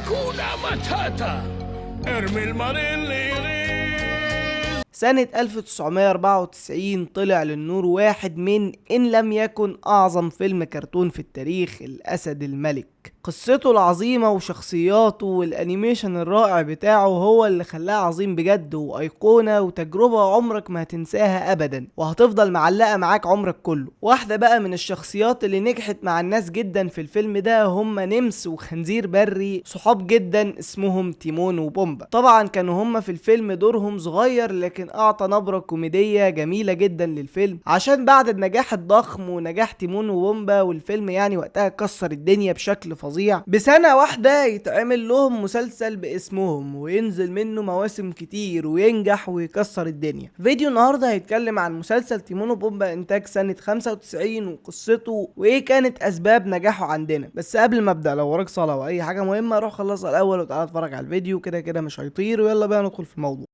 هاكونا ماتاتا، ارمي المريض اللي يغيظ. سنة 1994 طلع للنور واحد من إن لم يكن أعظم فيلم كرتون في التاريخ، الأسد الملك. قصته العظيمة وشخصياته وال animation الرائع بتاعه هو اللي خلاه عظيم بجد، وأيقونة وتجربة عمرك ما هتنساها أبدا وهتفضل معلقة معاك عمرك كله. واحدة بقى من الشخصيات اللي نجحت مع الناس جدا في الفيلم ده هم نمس وخنزير بري صحاب جدا اسمهم تيمون وبومبا. طبعا كانوا هم في الفيلم دورهم صغير، لكن أعطى نبرة كوميدية جميلة جدا للفيلم، عشان بعد النجاح الضخم ونجاح تيمون وبومبا والفيلم يعني وقتها كسر الدنيا بشكل فظيع، بسنة واحدة يتعمل لهم مسلسل باسمهم وينزل منه مواسم كتير وينجح ويكسر الدنيا. فيديو النهاردة هيتكلم عن مسلسل تيمون وبومبا انتاج سنة 95 وقصته وايه كانت اسباب نجاحه عندنا. بس قبل ما ابدأ، لو وراك صلاة او اي حاجة مهمة روح خلصها الاول وتعالى اتفرج على الفيديو، كده كده مش هيطير. ويلا بقى ندخل في الموضوع.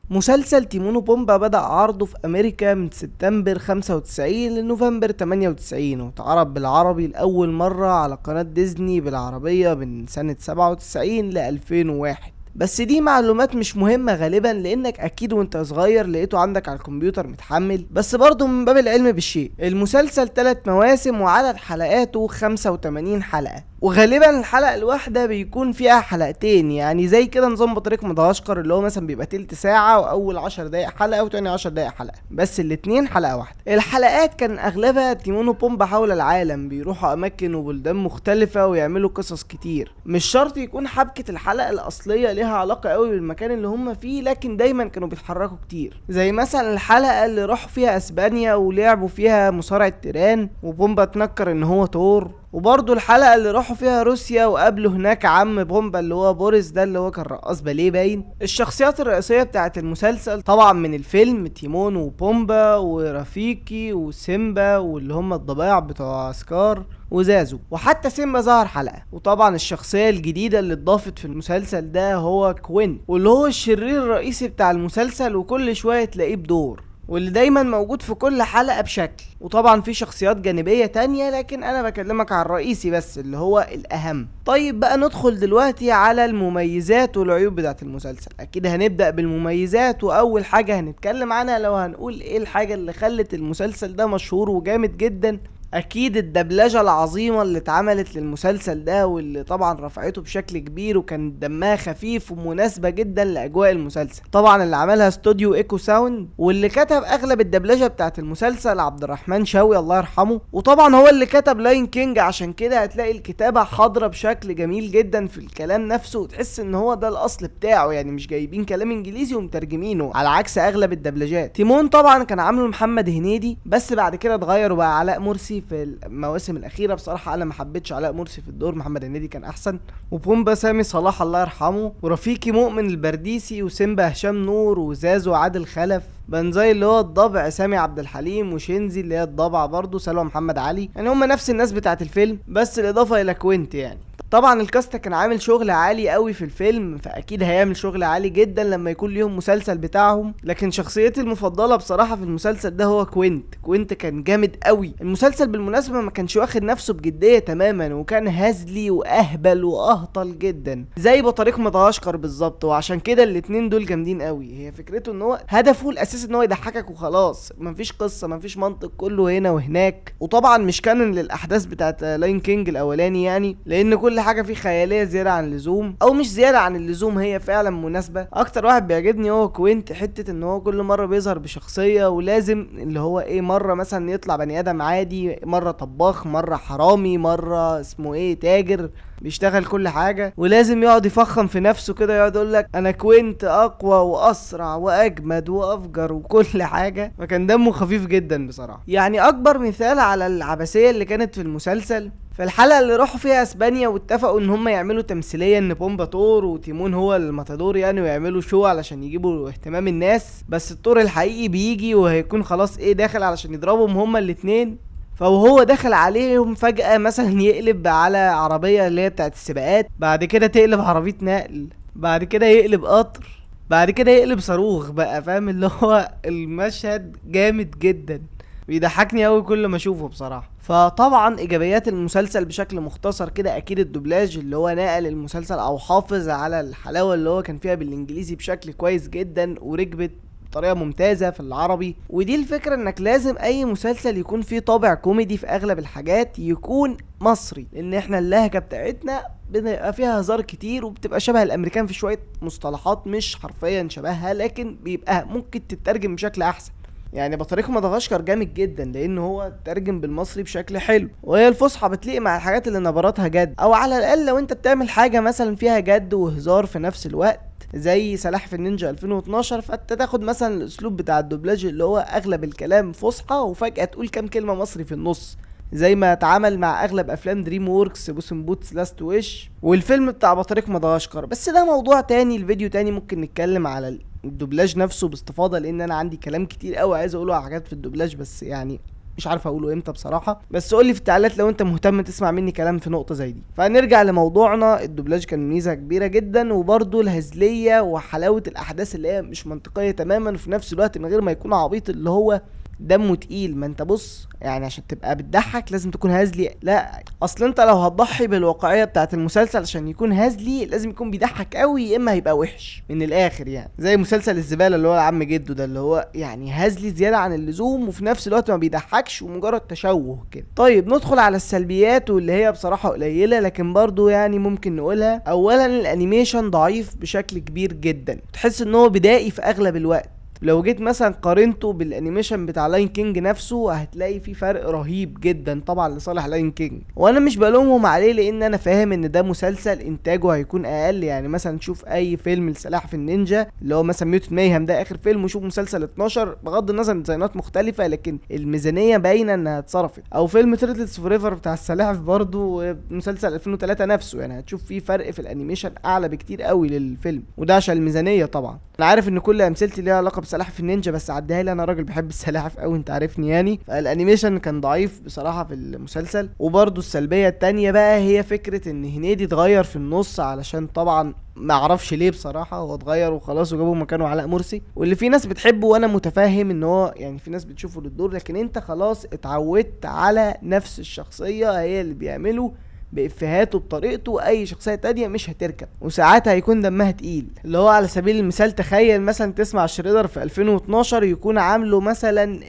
مسلسل تيمون وبومبا بدأ عرضه في أمريكا من سبتمبر 95 لنوفمبر 98، واتعرض بالعربي لأول مرة على قناة ديزني بالعربية من سنة 97 ل 2001. بس دي معلومات مش مهمة غالبا، لانك اكيد وانت صغير لقيته عندك على الكمبيوتر متحمل، بس برضه من باب العلم بالشيء. المسلسل 3 مواسم وعدد حلقاته 85 حلقة، وغالبا الحلقة الواحدة بيكون فيها حلقتين، يعني زي كده نظام بطريق مدغشقر اللي هو مثلا بيبقى تلت ساعة واول 10 دقايق حلقة وتاني 10 دقايق حلقة، بس الاتنين حلقة واحدة. الحلقات كان اغلبها تيمون وبومبا حول العالم، بيروحوا اماكن وبلدان مختلفة ويعملوا قصص كتير. مش شرط يكون حبكة الحلقة الاصلية ليها علاقة قوي بالمكان اللي هم فيه، لكن دايما كانوا بيتحركوا كتير، زي مثلا الحلقة اللي راحوا فيها اسبانيا ولعبوا فيها مصارعة تيران وبومبا اتنكر ان هو تور، وبرضه الحلقة اللي راحوا فيها روسيا وقابلوا هناك عم بومبا اللي هو بوريس ده اللي هو كان رقاص باليه باين. الشخصيات الرئيسية بتاعت المسلسل طبعا من الفيلم تيمون وبومبا ورفيقي وسيمبا واللي هم الضباع بتوع سكار وزازو، وحتى سيمبا ظهر حلقة. وطبعا الشخصية الجديدة اللي اتضافت في المسلسل ده هو كوين، واللي هو الشرير الرئيسي بتاع المسلسل، وكل شوية تلاقيه بدور، واللي دايما موجود في كل حلقة بشكل. وطبعا في شخصيات جانبية تانية، لكن انا بكلمك عن الرئيسي بس اللي هو الاهم. طيب بقى ندخل دلوقتي على المميزات والعيوب بتاعت المسلسل. اكيد هنبدأ بالمميزات، واول حاجة هنتكلم عنها لو هنقول ايه الحاجة اللي خلت المسلسل ده مشهور وجامد جدا، اكيد الدبلجة العظيمة اللي اتعملت للمسلسل ده، واللي طبعا رفعته بشكل كبير وكان دمها خفيف ومناسبة جدا لاجواء المسلسل. طبعا اللي عملها استوديو ايكو ساوند، واللي كتب اغلب الدبلجة بتاعت المسلسل عبد الرحمن شوقي الله يرحمه، وطبعا هو اللي كتب Lion King، عشان كده هتلاقي الكتابة حاضرة بشكل جميل جدا في الكلام نفسه، وتحس ان هو ده الاصل بتاعه، يعني مش جايبين كلام انجليزي ومترجمينه على عكس اغلب الدبلجات. تيمون طبعا كان عامله محمد هنيدي، بس بعد كده اتغير وبقى علاء مرسي في المواسم الاخيرة. بصراحة انا ما حبيتش علاء مرسي في الدور، محمد هنيدي كان احسن. وبومبا سامي صلاح الله يرحمه، ورفيقي مؤمن البرديسي، وسيمبا هشام نور، وزازو عادل خلف، بنزاي اللي هو الضبع سامي عبد الحليم، وشينزي اللي هي الضبع برضه سلوى محمد علي، يعني هم نفس الناس بتاعت الفيلم بس الاضافة الى كوينت. يعني طبعا ال cast كان عامل شغل عالي قوي في الفيلم، فاكيد هيعمل شغل عالي جدا لما يكون ليهم مسلسل بتاعهم. لكن شخصيتي المفضلة بصراحة في المسلسل ده هو كوينت. كوينت كان جامد قوي. المسلسل بالمناسبة ما كانش واخد نفسه بجدية تماما، وكان هزلي واهبل واهطل جدا زي بطريق مدغشقر بالظبط، وعشان كده الاتنين دول جامدين قوي. هي فكرته ان هو هدفه الاساسي ان هو يضحكك وخلاص، مفيش قصة مفيش منطق، كله هنا وهناك. وطبعا مش canon للاحداث بتاعت Lion King الاولاني يعني، لان كل حاجة فيه خيالية زيادة عن اللزوم، او مش زيادة عن اللزوم، هي فعلا مناسبة. اكتر واحد بيعجبني هو كوينت، حتة ان هو كل مرة بيظهر بشخصية، ولازم اللي هو ايه، مرة مثلا يطلع بني ادم عادي، مرة طباخ، مرة حرامي، مرة اسمه ايه تاجر، بيشتغل كل حاجة، ولازم يقعد يفخم في نفسه كده، يقعد يقول لك انا كوينت اقوى واسرع واجمد وافجر وكل حاجة. فكان دمه خفيف جدا بصراحة. يعني اكبر مثال على العبثيه اللي كانت في المسلسل في الحلقة اللي راحوا فيها اسبانيا واتفقوا ان هم يعملوا تمثيلية ان بومبا تور وتيمون هو الماتادور يعني، ويعملوا show علشان يجيبوا اهتمام الناس، بس التور الحقيقي بيجي وهيكون خلاص ايه داخل علشان يضربهم هما الاتنين. فوهو داخل عليهم فجأة مثلا يقلب على عربية اللي هي بتاعت السباقات، بعد كده تقلب عربية نقل، بعد كده يقلب قطر، بعد كده يقلب صاروخ بقى، فاهم اللي هو المشهد جامد جدا. بيضحكني قوي كل ما اشوفه بصراحة. فطبعا ايجابيات المسلسل بشكل مختصر كده، اكيد الدوبلاج اللي هو نقل المسلسل او حافظ على الحلاوة اللي هو كان فيها بالانجليزي بشكل كويس جدا، وركبت بطريقة ممتازة في العربي. ودي الفكرة، انك لازم اي مسلسل يكون فيه طابع كوميدي في اغلب الحاجات يكون مصري، لان احنا اللهجة بتاعتنا بيبقى فيها هزار كتير، وبتبقى شبه الامريكان في شوية مصطلحات مش حرفيا شبهها، لكن بيبقى ممكن تترجم بشكل احسن. يعني بطريق مدغشقر جامد جدا لان هو ترجم بالمصري بشكل حلو، وهي الفصحى بتليق مع الحاجات اللي نبراتها جد، او على الاقل لو انت بتعمل حاجة مثلا فيها جد وهزار في نفس الوقت زي سلاحف النينجا 2012، فانت تاخد مثلا الاسلوب بتاع الدوبلاج اللي هو اغلب الكلام فصحى وفجأة تقول كام كلمة مصري في النص، زي ما اتعمل مع اغلب افلام DreamWorks، Puss in Boots Last Wish، والفيلم بتاع بطريق مدغشقر. بس ده موضوع تاني، الفيديو تاني ممكن نتكلم على الدوبلاج نفسه باستفاضة، لان انا عندي كلام كتير قوي عايز اقوله على حاجات في الدوبلاج، بس يعني مش عارف اقوله امتى بصراحة. بس قولي في التعليقات لو انت مهتم تسمع مني كلام في نقطة زي دي. فنرجع لموضوعنا، الدوبلاج كان ميزة كبيرة جدا، وبرده الهزليه وحلاوة الاحداث اللي هي مش منطقية تماما، وفي نفس الوقت من غير ما يكون عبيط اللي هو دمه تقيل. ما انت بص يعني عشان تبقى بتضحك لازم تكون هزلي، لا اصل انت لو هتضحي بالواقعيه بتاعت المسلسل عشان يكون هزلي لازم يكون بيضحك قوي، يا اما هيبقى وحش من الاخر. يعني زي مسلسل الزبالة اللي هو عم جده ده، اللي هو يعني هزلي زيادة عن اللزوم وفي نفس الوقت ما بيضحكش ومجرد تشوه كده. طيب ندخل على السلبيات واللي هي بصراحة قليله لكن برضو يعني ممكن نقولها. اولا ال animation ضعيف بشكل كبير جدا، تحس ان هو بدائي في اغلب الوقت. لو جيت مثلا قارنته بال animation بتاع Lion King نفسه هتلاقي في فرق رهيب جدا طبعا لصالح Lion King، وانا مش بلومهم عليه لان انا فاهم ان ده مسلسل انتاجه هيكون اقل. يعني مثلا شوف اي فيلم لسلاحف النينجا اللي هو مثلا Mutant Mayhem ده اخر فيلم، وشوف مسلسل 12، بغض النظر ديزاينات مختلفة لكن الميزانية باينة انها اتصرفت. او فيلم Turtles Forever بتاع السلاحف برضو مسلسل 2003 نفسه، يعني هتشوف فيه فرق في ال animation اعلى بكتير قوي للفيلم، وده عشان الميزانية طبعا. انا عارف ان كل امثلتي ليها علاقة بسلاحف النينجا بس عديها لي، انا راجل بحب السلاحف قوي انت عارفني يعني. فال animation كان ضعيف بصراحة في المسلسل. وبرده السلبية التانية بقى هي فكرة ان هنيدي اتغير في النص، علشان طبعا ما اعرفش ليه بصراحة هو اتغير وخلاص وجابوا مكانه علاء مرسي، واللي في ناس بتحبه وانا متفهم ان هو يعني في ناس بتشوفه للدور، لكن انت خلاص اتعودت على نفس الشخصية هي اللي بيعمله بإفيهاته بطريقته، اي شخصية تانية مش هتركب وساعتها هيكون دمها تقيل. اللي هو على سبيل المثال تخيل مثلا تسمع شريدر في 2012 يكون عامله مثلا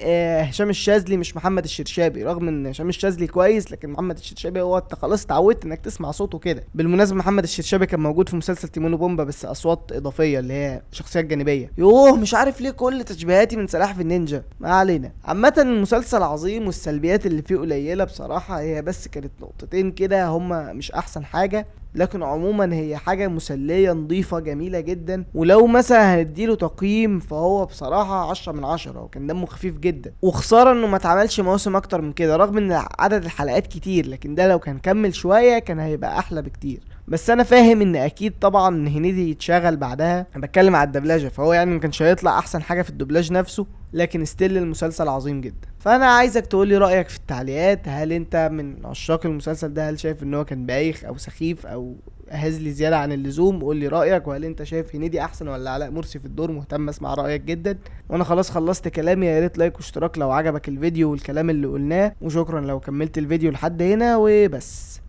هشام الشاذلي مش محمد الشرشابي، رغم ان هشام الشاذلي كويس لكن محمد الشرشابي هو انت خلاص اتعودت انك تسمع صوته كده. بالمناسبة محمد الشرشابي كان موجود في مسلسل تيمون وبومبا بس اصوات اضافية اللي هي شخصيات جانبيه. يوه مش عارف ليه كل تشبيهاتي من سلاحف النينجا، ما علينا. عامة المسلسل عظيم والسلبيات اللي فيه قليله بصراحة، هي بس كانت نقطتين كده هما مش احسن حاجة، لكن عموما هي حاجة مسلية نظيفة جميلة جدا. ولو مثلا هنديله تقييم فهو بصراحة 10 من 10، وكان دمه خفيف جدا، وخسارة انه ما اتعملش مواسم اكتر من كده رغم ان عدد الحلقات كتير، لكن ده لو كان كمل شوية كان هيبقى احلى بكتير. بس انا فاهم ان اكيد طبعا هنيدي يتشغل بعدها، انا بتكلم على الدبلجة، فهو يعني ما كانش هيطلع احسن حاجة في الدبلاج نفسه، لكن still المسلسل عظيم جدا. فانا عايزك تقولي رايك في التعليقات، هل انت من عشاق المسلسل ده؟ هل شايف ان هو كان بايخ او سخيف او هزلي زيادة عن اللزوم؟ قولي رايك. وهل انت شايف هنيدي احسن ولا علاء مرسي في الدور؟ مهتم اسمع رايك جدا. وانا خلاص خلصت كلامي، يا ريت like واشتراك لو عجبك الفيديو والكلام اللي قلناه، وشكرا لو كملت الفيديو لحد هنا، وبس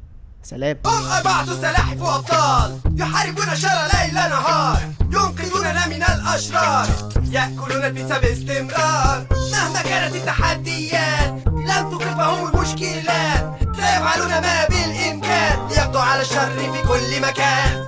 سلام. هم أربعة سلاحف أبطال يحاربون شر ليل نهار، ينقذوننا من الأشرار، يأكلون البيتزا باستمرار. مهما كانت التحديات لن توقفهم المشكلات، سيفعلون ما بالإمكان ليقضوا على الشر في كل مكان.